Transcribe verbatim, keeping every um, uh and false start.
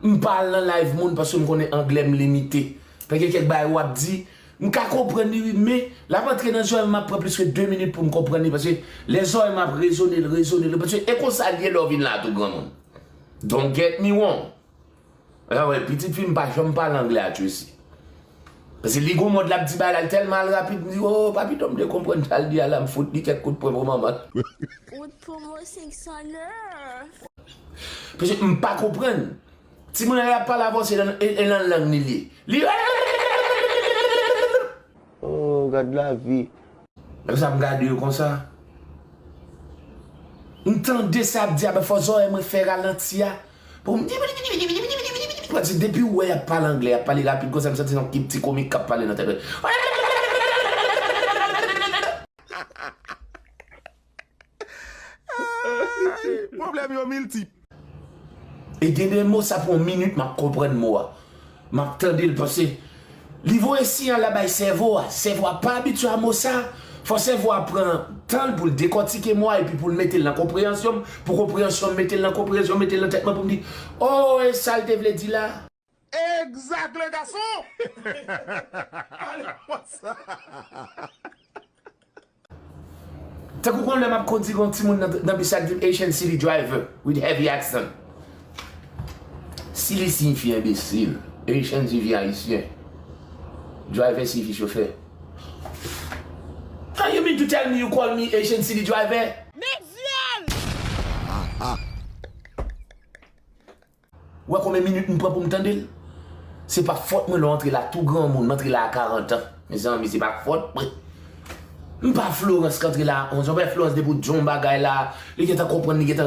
M pa al nan live moun paske m konnen anglè m limite. Paske kèk bagay w ap di, m ka konprann li wi, men l ap antre nan zòrèy m, m ap pran plis ke de minit pou m konprann li, paske lè zòrèy m ap rezone l, rezone l, paske e konsa l ye lè w vin la tou granmoun. Don't get me wrong. Anyway, pitit fi m pa janm pale anglè a Tracy. Paske li gon mòd l ap di bagay la, l tèlman al rapid, m di, "Oh, papito, m te konprann sa l di a la, m fout li kèk kout pwen pou manman l." Out pou mwen senk san nèf. Paske m pa konprann. Timoun nan ap pale avè w, se nan, e, e nan lang li li. Li. Oh, gad lavi. Lè sa m gade yo konsa. M tande sa ap di a, men fò zòrèy mwen fè ralanti a. Pou m di, paske depi w wè y ap pale anglè, y ap pale rapid konsa, m santi se yon ti komik k ap pale nan tèt mwen. Pwoblèm yo miltip. E gen de mo sa pou yon minit m ap konprann mo a. M ap tande l panse. Li voye siyal la bay sèvo a. Sèvo a pa abitye a mo sa. Fò sèvo a pran tan l pou l dekòtike mo a epi pou l mete l nan konpreyansyon m. Pou konpreyansyon m mete l nan konpreyansyon, mete l nan tèt mwen pou m di, "Oh, e sa l te vle di la." Exact, le garçon! Allez, what's up? Tankou konn lè m ap kondi gon timoun nan, nan bis ak di m Haitian City Driver with heavy accent. City siyifi enbesil. Haitian siyifi ayisyen. Driver siyifi chofè. How you mean to tell me you call me Haitian City Driver? Met zyel! Ou wè konbyen minit m pran pou m tande l? Se pa fòt mwen lè w antre la tou granmoun, m antre la a karant an. Mezanmi, se pa fòt mwen. M pa Florence k antre la a onz an. Ou wè Florence depi w di yon bagay la, li gentan konprann, li gentan